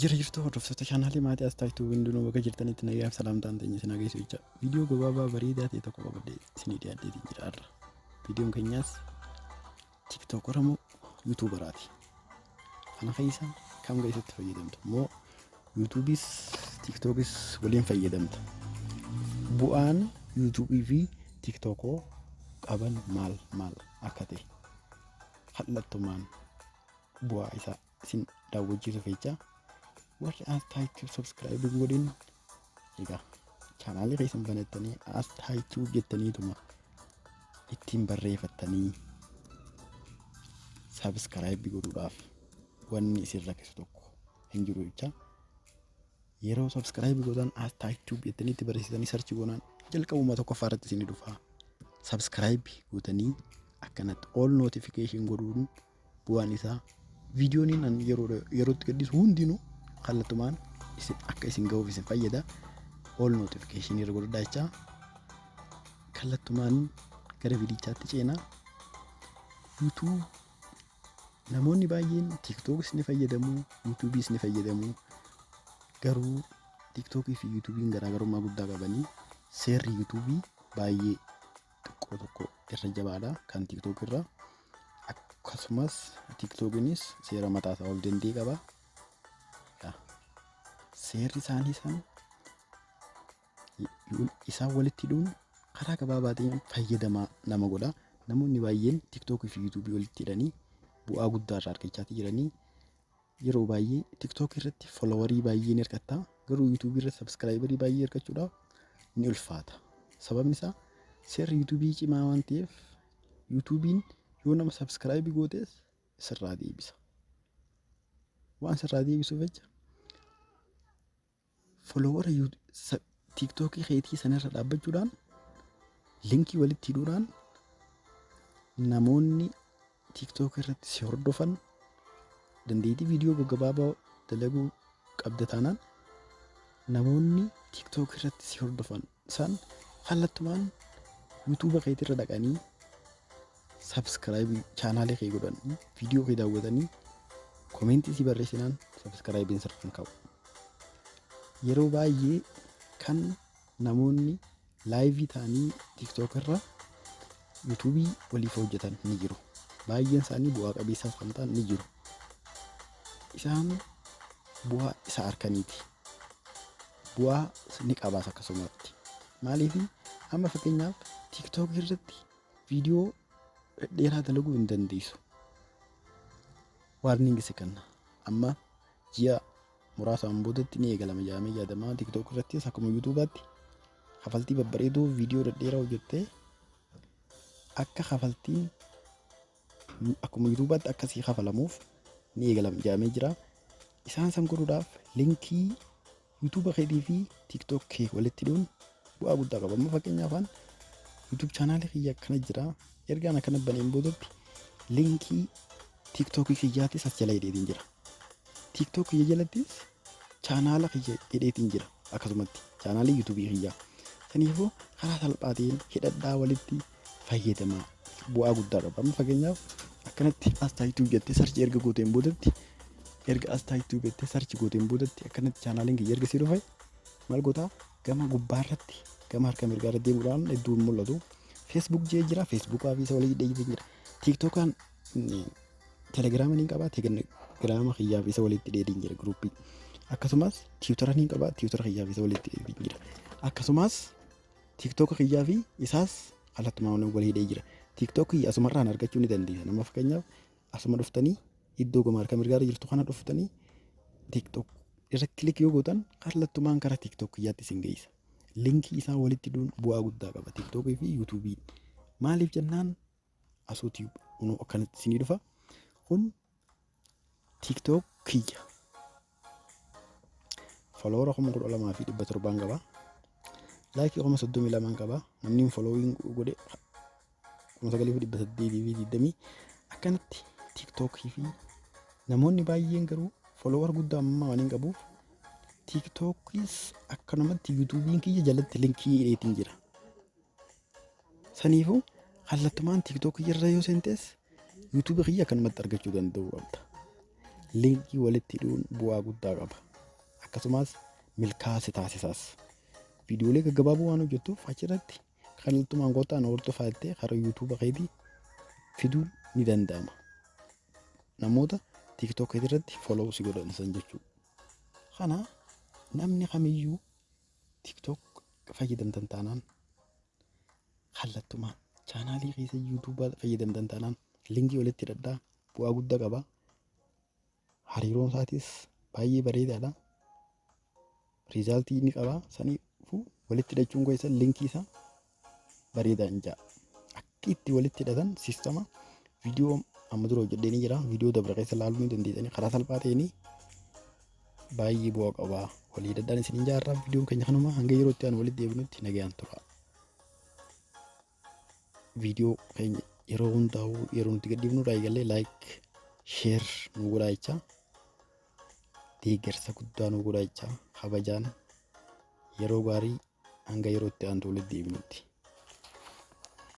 Jira jirtu hordoftoota chaanaalii maatii Astaa Tube hundinuu bakka jirtanitti nagayaaf salaamtaan teenya isin haa geessu jecha viidiyoo gabaabaa bareedaa ta'e tokko qabadhee isinii dhiyaadheetiin jira har'a. Viidiyoon keenyaas TikTokera moo YouTuberaati? Kana keessa kam keessatti fayyadamtu? Moo YouTubeis TikTokis waliin fayyadamta? Bu'aan YouTube fi TikTokoo qaban maal maal akka ta'e kallattumaan bu'aa isaa isin daawwachiisuuf jecha warri Astaa YouTube subscribe hin godhin, egaa chaanaalii keessan banattanii Astaa YouTube jettaniituma ittiin barreeffattanii subscribe godhuudhaaf wanni isin rakkisu tokko hin jiru jecha. Yeroo subscribe gootan, Astaa YouTube jettanii itti barreessitanii search goonaan jalqabuma tokkoffaa irratti isin dhufa. Subscribe gootanii akkanatti all notification godhuun bu'aan isaa viidiyoon an yeroo yerootti gadhiisu hundinuu kallattumaan isin akka isin gahuuf isin fayyada. All notification irra godhadhaa jechaa kallattumaan gara viidichaatti ceenaa. YouTube, namoonni baay'een TikTokis ni fayyadamu, YouTubeis ni fayyadamu. Garuu TikTokii fi YouTubein garaagarummaa guddaa qabanii, seerri YouTubeii baay'ee xiqqoo tokko irra jabaadha kan TikTok irra. Akkasumas TikTokinis seera mataa isaa of danda'e qaba. Seerri isaanii san isaan walitti hidhuun karaa gabaabaa ta'een fayyadamaa nama godha. Namoonni baay'een TikTokii fi YouTubeii walitti hidhanii bu'aa guddaa irraa argachaa jiranii. Yeroo baay'ee TikTok irratti followerii baay'ee ni argatta. Garuu YouTubeii irratti subscriberii baay'ee argachuudhaaf ni ulfaata. Sababni isaa seerri YouTubeii cimaa waan ta'eef, YouTubeiin yoo nama subscribe gootes sirraa deebisa. Waan sirraa deebisuuf jecha followera TikTokii keetii sanarra dhaabbachuudhaan linkii walitti hidhuudhaan namoonni TikTok irratti si hordofan, dandeettii viidiyoo gaggabaabaa dalaguu qabda taanaan, namoonni TikTok irratti si hordofan san kallattumaan YouTube keetirra dhaqanii subscribe chaanaalii kee godhan, viidiyoo kee daawwatanii commentii si barreessinaan subscribeiin sirraan ka'u. Yeroo baay'ee kan namoonni liveii ta'anii TikTok irra YouTubeii waliif hojjetan ni jiru. Baay'een isaanii bu'aa qabeessaas kan ta'an ni jiru. Isaan bu'aa isa harkaniiti. Bu'aa ni qabaas akkasumatti. Maaliif? Amma fakkeenyaaf TikTok irratti viidiyoo dhedheeraa dalaguu hin dandeessu. Warning si kenna. Amma ji'a muraasaan boodatti ni eegalama jedhamee yaadama. TikTok irrattis akkuma YouTubeatti kafaltii babbareedoo viidiyoo dhedheeraa hojjettee akka kafaltiin akkuma YouTubeatti akkasii kafalamuuf ni eegalama jedhamee jira. Isaan san godhuudhaaf linkii YouTube keetii fi TikTok kee walitti hidhuun bu'aa guddaa qaba. Amma fakkeenyaaf an YouTube chaanaalii kiyya akkana jira. Ergaan akkana baneen boodatti linkii TikTokii kiyyaatis as jala hidheetiin jira. TikTok kiyya jalattis chaanaala kiyya hidheetiin jira. Akkasumatti chaanaalii YouTubeii kiyyaa. Saniifuu karaa salphaa ta'een hidhadhaa, walitti fayyadamaa, bu'aa guddaa qaba. Amma fakkeenyaaf akkanatti Astaa YouTube jettee search erga gooteen boodatti, erga Astaa YouTube jettee search gooteen boodatti, akkanatti chaanaaliin kiyya erga sii dhufe maal gootaa? Gama gubbaarratti, gama harka mirgaarra deemuudhaan hedduu hin mul'atu. Facebook jee jira, Facebookaa fi isa walii hidhee jira. TikTokaan, Telegiraama ni qaba, Telegiraama kiyyaa fi isa walitti hidhee jira groupii. Akkasumas Twittera ni qaba, Twittera kiyyaa fi isa walitti hidhee jira. Akkasumas TikTok kiyyaa fi isaas kallattumaan wal hidhee jira. TikTok kiyya asumarraan argachuu ni dandeessa. Nama fakkeenyaaf asuma dhuftanii iddoo gama harka mirgaarra jirtu kana dhuftanii TikTok irra click yoo gootan kallattumaan karaa TikTok kiyyaatti isin geessa. Linkii isaa walitti hidhuun bu'aa guddaa qaba TikTokii fi YouTubeii. Maaliif jennaan, asuuti kunoo akkanatti isinii dhufa. Kun TikTok kiyya. Followera 12,700n qaba. Likeii 32,000n qaba. Namni following godhe 9,820. Akkanatti TikTokii fi namoonni baay'een garuu follower guddaa ammaa waan hin qabuuf TikTokis akkanumatti YouTubeiin kiyya jalatti linkii hidheetiin jira. Saniifuu kallattumaan TikTokii irra yoo seentes YouTubeii kiyya akkanumatti argachuu danda'uu qabda. Linkii walitti hidhuun bu'aa guddaa qaba. Akkasumas milkaa'aa si taasisaas. Viidiyoolee gaggabaaboo waan hojjettuuf achirratti kallattumaan kottaa na hordofaa jettee karaa YouTube keetii fiduun ni danda'ama. Namoota TikTok irratti follow si godhan san jechuudha. Kana namni kamiyyuu TikTok fayyadamtan taanaan, kallattumaan chaanaalii keessa YouTube fayyadamtan taanaan, linkii walitti hidhadhaa, bu'aa guddaa qaba. Hariiroon isaatis baay'ee bareedaadha. Resultii inni qaba. Saniifuu walitti hidhachuun keessan linkii isaa bareedaa hin ja'a. Akka itti walitti hidhatan systema viidiyoo amma dura hojjedhee ni jira. Viidiyoo dabra keessa ilaaluu ni dandeessanii, karaa salphaa ta'een baay'ee bu'aa qaba. Walii hidhadhaan isin jaarraa. Viidiyoon keenya kanuma. Hanga yeroo itti aanu walitti deebinutti nagayaan tura. Viidiyoo keenya yeroo hundaa'u, yeroo nuti gadhiifnu irraa eegallee like, share nu godhaa jechaa, deeggarsa guddaa nu godhaa jechaa, kabajaan yeroo gaarii, hanga yeroo itti aantu walitti deebinutti.